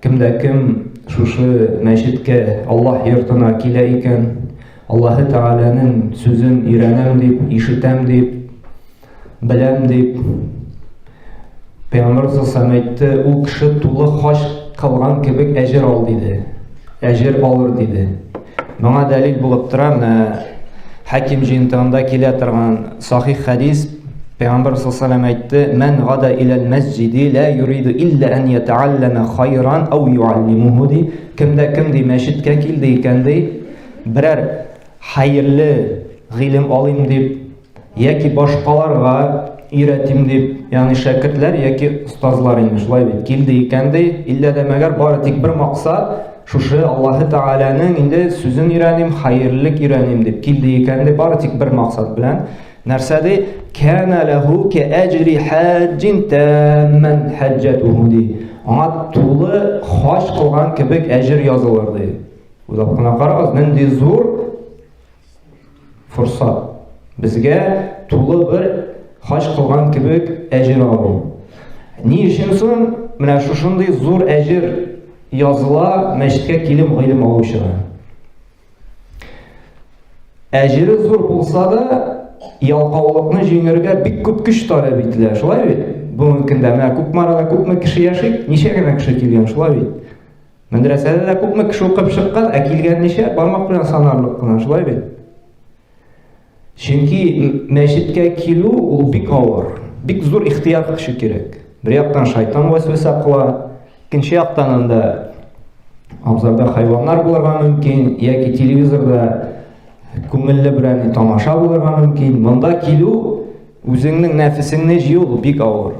Кем дә кем шушы мәчеткә, Аллаһ йортына килә икән, Аллаһы Тәгаләнең сүзен өйрәнәм дип, ишетәм дип, беләм дип, Пәйгамбер саллаллаху әйтте, ул кеше тулы хаҗ кылган кебек әҗер ал диде. Әҗер алыр диде. Моңа дәлил булып тора, менә Хаким җыентыгында килә торган сахих хәдис. Пәйгамбер саллаллаху әйтте: "Ман гада иләл мәсҗиди ла юриду илла ан ятааллама хайран ау юаллимуху" ди. Кемдә кем ди мәчеткә килде икән ди, берәр хәерле гыйлем алыйм дип яки башкаларга өйрәтим дип, ягъни шәкертләр яки остазлар инде шулай бит, килде икән ди, иллә дә мәгәр бары тик бер максат, шушы Аллаһы Тәгаләнең инде сүзен өйрәним, хәерлелек өйрәним дип килде икән ди, бары тик бер максат белән. Нәрсә ди? Кана ләһу ка әҗри хаҗҗин тамман хаҗҗатуху ди. Аңа тулы хаҗ кылган кебек әҗер язылыр ди. Уйлап кына карагыз, нинди зур форсат. Безгә тулы бер хаҗ кылган кебек әҗер алу. Ни өчен соң менә шушындый зур әҗер языла мәчеткә килеп гыйлем алучыга? Әҗере зур булса да, ялкаулыкны җиңәргә бик күп көч таләп ителә, шулай бит? Бүгенге көндә менә Кукмарада күпме кеше яши, ничә генә кеше килгән, шулай бит? Мәдрәсәдә дә күпме кеше укып чыккан, ә килгән ничә, бармак белән санарлык кына, шулай бит? Чөнки мәчеткә килү ул бик авыр, бик зур ихтыяр көче кирәк. Бер яктан шайтан вәсвәсә кыла, икенче яктан анда абзарда хайваннар булырга мөмкин, яки телевизорда күңелле берәр тамаша булырга мөмкин. Монда килү, үзеңнең нәфесеңне җыю ул бик авыр.